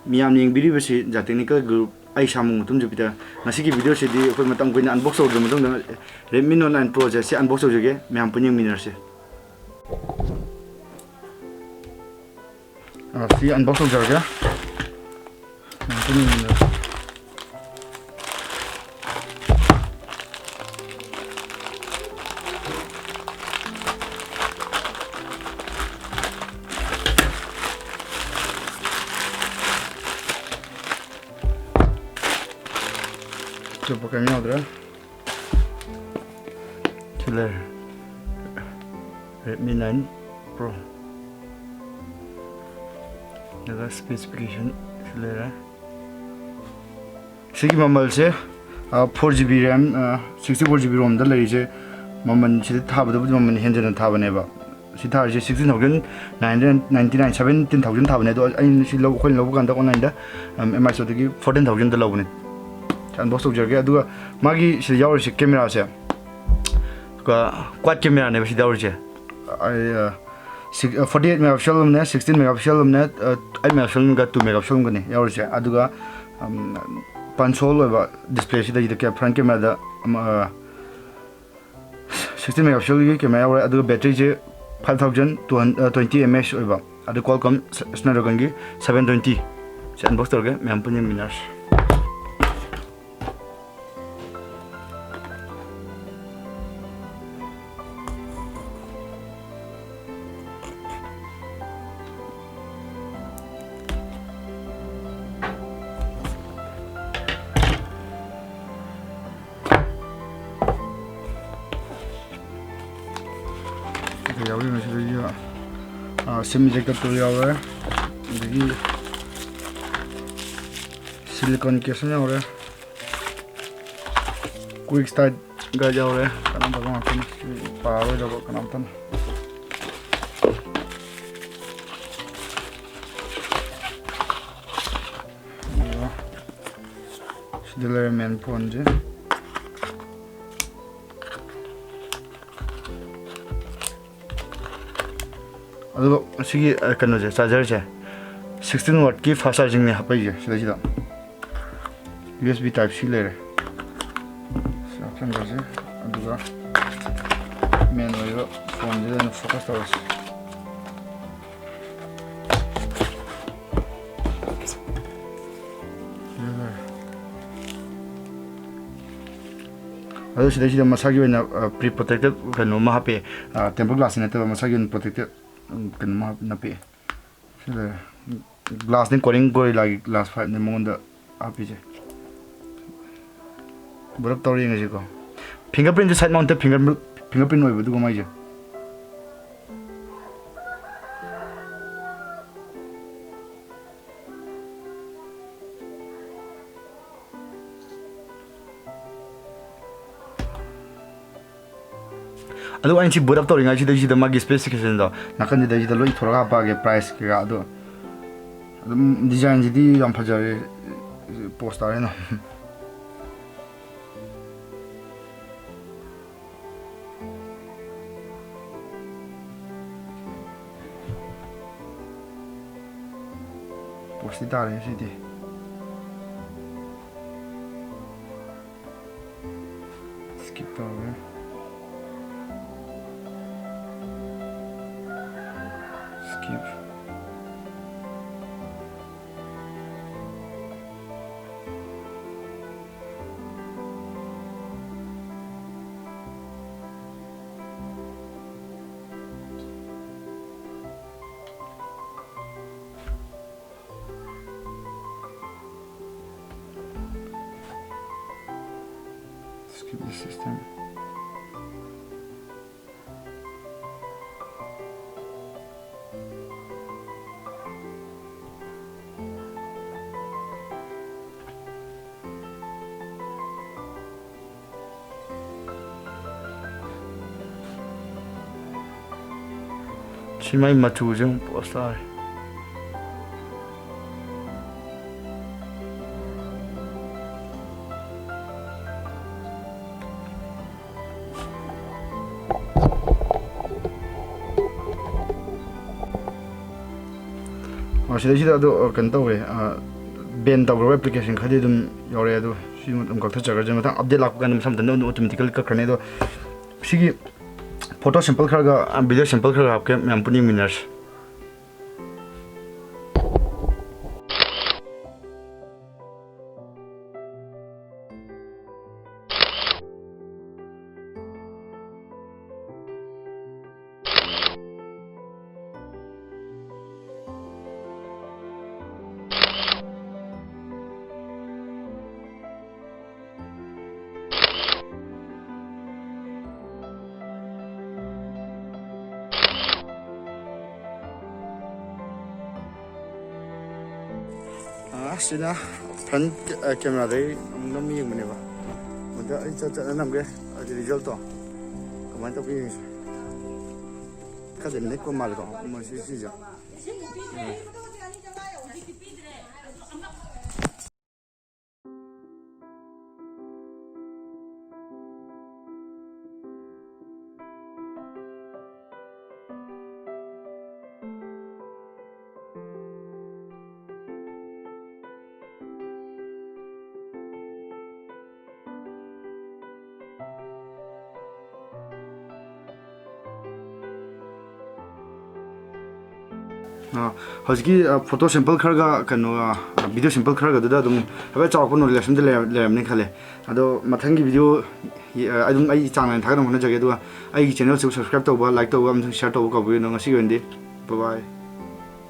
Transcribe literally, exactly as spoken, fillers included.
ꯃꯤꯌꯥꯝꯅ ꯌꯦꯡꯕꯤꯔꯤꯕꯁꯤ ꯖꯥ technical group, ꯑꯩ ꯏꯁꯥꯃꯛ ꯃꯨꯇꯨꯝ ꯖꯨꯄꯤꯇꯔ꯫ ꯉꯁꯤꯒꯤ ꯚꯤꯗꯤꯑꯣꯁꯤꯗꯤ ꯑꯩꯈꯣꯏ ꯃꯇꯝ ꯀꯨꯏꯅ ꯑꯟꯕꯣꯛꯁ ꯇꯧꯗ꯭ꯔ ꯃꯇꯨꯡꯗ Redmi Note nine Pro ꯁꯦ ꯁꯤ ꯑꯟꯕꯣꯛꯁ ꯇꯧꯖꯒꯦ, ꯃꯌꯥꯝ ꯄꯨꯟꯅ ꯌꯦꯡꯃꯤꯟꯅꯔꯁꯦ꯫ ꯑ, ꯁꯤ ꯑꯟꯕꯣꯛꯁ ꯇꯧꯖꯔꯒꯦ꯫ ꯃꯌꯥꯝ ꯄꯨꯟꯅ ꯌꯦꯡꯃꯤꯟꯅꯔꯁꯦ꯫ ꯑꯇꯣꯞꯄ ꯀꯔꯤꯝ ꯌꯥꯎꯗ꯭ꯔꯦ꯫ ꯁꯤ ꯂꯩꯔꯦ꯫ Redmi nine Pro꯫ ꯑꯗꯨꯒ specification ꯁꯤ ꯂꯩꯔꯦ꯫ ꯁꯤꯒꯤ ꯃꯃꯜꯁꯦ, ꯑ, four GB RAM, ꯑ, sixty four GB ROM ꯗ ꯂꯩꯔꯤꯁꯦ, ꯃꯃꯜ ꯁꯤꯗ ꯊꯥꯕꯗꯕꯨꯗꯤ ꯃꯃꯜ ꯍꯦꯟꯖꯟꯅ ꯊꯥꯕꯅꯦꯕ꯫ ꯁꯤ ꯊꯥꯔꯤꯁꯦ sixteen thousand nine hundred ninety nine, seventeen thousand ꯊꯥꯕꯅꯦ꯫ ꯑꯗꯣ ꯑꯩꯅ ꯁꯤ ꯂꯧ-, ꯑꯩꯈꯣꯏꯅ ꯂꯧꯕ ꯀꯥꯟꯗ online ꯗ, ꯑꯝ, M I Store ꯗꯒꯤ fourteen thousand ꯗ ꯂꯧꯕꯅꯦ꯫ ꯑꯟꯕꯣꯛꯁ ꯇꯧꯖꯔꯒꯦ꯫ ꯑꯗꯨꯒ ꯃꯥꯒꯤ ꯁꯤꯗ ꯌꯥꯎꯔꯤꯁꯦ ꯀꯦꯃꯦꯔꯥꯁꯦ, ꯑꯗꯨꯒ quad ꯀꯦꯃꯦꯔꯥꯅꯦꯕ ꯁꯤꯗ ꯌꯥꯎꯔꯤꯁꯦ꯫ ꯑꯩ, ꯑ, six, ꯑ, forty eight megapixel ꯑꯃꯅꯦ, sixteen megapixel ꯑꯃꯅꯦ, ꯑ, eight megapixel ꯑꯃꯒ two megapixel ꯑꯃꯒꯅꯦ ꯌꯥꯎꯔꯤꯁꯦ꯫ ꯑꯗꯨꯒ, ꯑꯝ, ꯄꯟꯁꯣꯜ ꯑꯣꯏꯕ ꯗꯤꯁꯄ꯭ꯂꯦꯁꯤꯗ ꯁꯤꯗ ꯀꯦ-, front ꯀꯦꯃꯦꯔꯥꯗ ꯑꯃ, ꯑ, sixteen megapixel ꯒꯤ ꯀꯦꯃꯦꯔꯥ ꯌꯥꯎꯔꯦ꯫ ꯑꯗꯨꯒ ꯕꯦꯇ꯭ꯔꯤꯁꯦ five thousand two hundred, uh, twenty mAh ꯑꯣꯏꯕ꯫ ꯑꯗꯨ Qualcomm Snapdragon ꯒꯤ seven twenty꯫ ꯁꯤ ꯑꯟꯕꯣꯛꯁ ꯇꯧꯔꯒꯦ, ꯃꯌꯥꯝ ꯄꯨꯟꯅ ꯌꯦꯡꯃꯤꯟꯅꯔꯁꯤ꯫ ꯀꯩ ꯌꯥꯎꯔꯤꯅꯣ ꯁꯤꯗꯩꯁꯤꯗ? ꯑꯥ, sim ejector tool ꯌꯥꯎꯔꯦ, ꯑꯗꯒꯤ silicone case ꯑꯃ ꯌꯥꯎꯔꯦ, quick start guide ꯌꯥꯎꯔꯦ꯫ ꯀꯥꯟꯅꯗꯕ ꯉꯥꯛꯇꯅꯤ, ꯁꯤ ꯄꯥꯔꯣꯏꯗꯕ ꯀꯅꯥꯝꯇꯅ꯫ ꯑꯗꯨꯒ ꯁꯤꯗ ꯂꯩꯔꯦ main phone ꯁꯦ꯫ ꯑꯗꯨꯒ ꯁꯤꯒꯤ, ꯑ, ꯀꯩꯅꯣꯁꯦ, charger ꯁꯦ, Sixteen wattꯀꯤ fast chargingꯅꯦ ꯍꯥꯞꯄꯛꯏꯁꯦ ꯁꯤꯗꯩꯁꯤꯗ꯫ U S B type C ꯂꯩꯔꯦ꯫ ꯁꯤ ꯍꯥꯞꯆꯤꯟꯈ꯭ꯔꯁꯦ꯫ ꯑꯗꯨꯒ main ꯑꯣꯏꯕ phoneꯁꯤꯗ ꯑꯣꯏꯅ focus ꯇꯧꯔꯁꯤ꯫ ꯑꯗꯨ ꯁꯤꯗꯩꯁꯤꯗ ꯃꯁꯥꯒꯤ ꯑꯣꯏꯅ pre protected ꯀꯩꯅꯣ ꯑꯃ ꯍꯥꯞꯄꯛꯑꯦ꯫ Tempered glassꯇꯤ ꯅꯠꯇꯕ ꯃꯁꯥꯒꯤ ꯑꯣꯏꯅ protected ꯀꯩꯅꯣ ꯑꯃ ꯅꯞꯄꯛꯑꯦ꯫ ꯁꯤ ꯂꯩꯔꯦ꯫ Glassꯅꯤ, Corning Gorillaꯒꯤ glass fiveꯅꯤ ꯃꯉꯣꯟꯗ ꯍꯥꯞꯄꯤꯁꯦ꯫ Boot up ꯇꯧꯔ ꯌꯦꯡꯉꯁꯤꯀꯣ꯫ Fingerprintꯁꯦ side mounted finger, fingerprint ꯑꯣꯏꯕ ꯑꯗꯨꯒ ꯃꯥꯏꯁꯦ꯫ ꯑꯗꯨꯒ ꯑꯩꯅ ꯁꯤ boot up ꯇꯧꯔꯤꯉꯩꯁꯤꯗꯩꯁꯤꯗ ꯃꯥꯒꯤ specificationꯗꯣ ꯅꯥꯀꯟꯁꯤꯗꯩꯁꯤꯗ ꯂꯣꯏ ꯏꯊꯣꯔꯒ ꯍꯥꯞꯄꯛꯑꯒꯦ, price ꯀꯩꯀꯥ ꯑꯗꯣ꯫ ꯑꯗꯨꯝ designꯁꯤꯗꯤ ꯌꯥꯝ ꯐꯖꯔꯦ꯫ Pose ꯇꯥꯔꯦ ꯑꯗꯨꯝ꯫ Poseꯇꯤ ꯇꯥꯔꯦ ꯁꯤꯗꯤ꯫ Skip ꯇꯧꯔꯒꯦ꯫ Skip꯫ Skip the system. ꯁꯤ ꯃꯥꯏ ꯃꯆꯨꯁꯦ ꯑꯃꯨꯛ ꯄꯣꯁ ꯇꯥꯔꯦ꯫ ꯃꯁꯤꯗꯩꯁꯤꯗ ꯑꯗꯣ, ꯑ, ꯀꯩꯅꯣ ꯇꯧꯋꯦ, ꯕꯦꯟ ꯇꯧꯈ꯭ꯔꯕ ꯑꯦꯄ꯭ꯂꯤꯀꯦꯁꯟ ꯈꯔꯗꯤ ꯑꯗꯨꯝ ꯌꯥꯎꯔꯛꯑꯦ꯫ ꯑꯗꯣ ꯁꯤ ꯑꯗꯨꯝ ꯀꯛꯊꯠꯆꯈ꯭ꯔꯁꯦ, ꯃꯊꯪ ꯑꯞꯗꯦꯠ ꯂꯥꯛꯄ ꯀꯥꯟꯗ ꯃꯁꯥ ꯃꯊꯟꯇ ꯑꯗꯨꯝ ꯑꯣꯇꯣꯃꯦꯇꯤꯀꯦꯜꯂꯤ ꯀꯛꯈ꯭ꯔꯅꯤ꯫ ꯑꯗꯣ ꯁꯤꯒꯤ ꯐꯣꯇꯣ ꯁꯦꯝꯄꯜ ꯈꯔꯒ ꯚꯤꯗꯤꯑꯣ ꯁꯦꯝꯄꯜ ꯈꯔꯒ ꯍꯥꯞꯀꯦ, ꯃꯌꯥꯝ ꯄꯨꯟꯅ ꯌꯦꯡꯃꯤꯟꯅꯔꯁꯤ꯫ ꯑꯥ, ꯁꯤꯅ ꯐ꯭ꯔꯟ ꯀꯦ-, ꯑ, ꯀꯦꯃꯦꯔꯥꯗꯩ ꯑꯃꯨꯛ ꯅꯝ ꯌꯦꯡꯕꯅꯦꯕ꯫ ꯃꯗ ꯑꯩ ꯆꯠ ꯆꯠꯅ ꯅꯝꯒꯦ, ꯑꯗꯨ ꯔꯤꯖꯜꯇꯣ ꯀꯃꯥꯏꯅ ꯇꯧꯒꯦ ꯌꯦꯡꯁꯤ꯫ ꯈꯔꯗꯤ ꯅꯦꯛꯄ ꯃꯥꯜꯂꯦꯀꯣ, ꯃꯣꯏ ꯁꯤ, ꯁꯤꯁꯦ꯫ ꯑ, ꯍꯧꯖꯤꯛꯀꯤ, ꯑ, ꯐꯣꯇꯣ ꯁꯦꯝꯄꯜ ꯈꯔꯒ ꯀꯩꯅꯣ, ꯑ, ꯚꯤꯗꯤꯑꯣ ꯁꯦꯝꯄꯜ ꯈꯔꯒꯗꯨꯗ ꯑꯗꯨꯝ ꯍꯥꯏꯐꯦꯠ ꯆꯥꯎꯔꯥꯛꯄ ꯅꯣꯂꯦꯖ ꯑꯃꯗꯤ ꯂꯩꯔ-, ꯂꯩꯔꯝꯅꯤ ꯈꯜꯂꯦ꯫ ꯑꯗꯣ ꯃꯊꯪꯒꯤ ꯚꯤꯗꯤꯑꯣ, ꯑ, ꯑꯗꯨꯝ ꯑꯩ ꯆꯥꯡ ꯅꯥꯏꯅ ꯊꯥꯒꯠꯅꯕ ꯍꯣꯠꯅꯖꯒꯦ꯫ ꯑꯗꯨꯒ ꯑꯩꯒꯤ ꯆꯦꯅꯦꯜꯁꯤꯕꯨ ꯁꯕꯁꯀ꯭ꯔꯥꯏꯕ ꯇꯧꯕ, ꯂꯥꯏꯛ ꯇꯧꯕ ꯑꯃꯁꯨꯡ ꯁꯤꯌꯔ ꯇꯧꯕ ꯀꯥꯎꯕꯤꯒꯅꯨ꯫ ꯉꯁꯤꯒꯤ ꯑꯣꯏꯅꯗꯤ bye bye꯫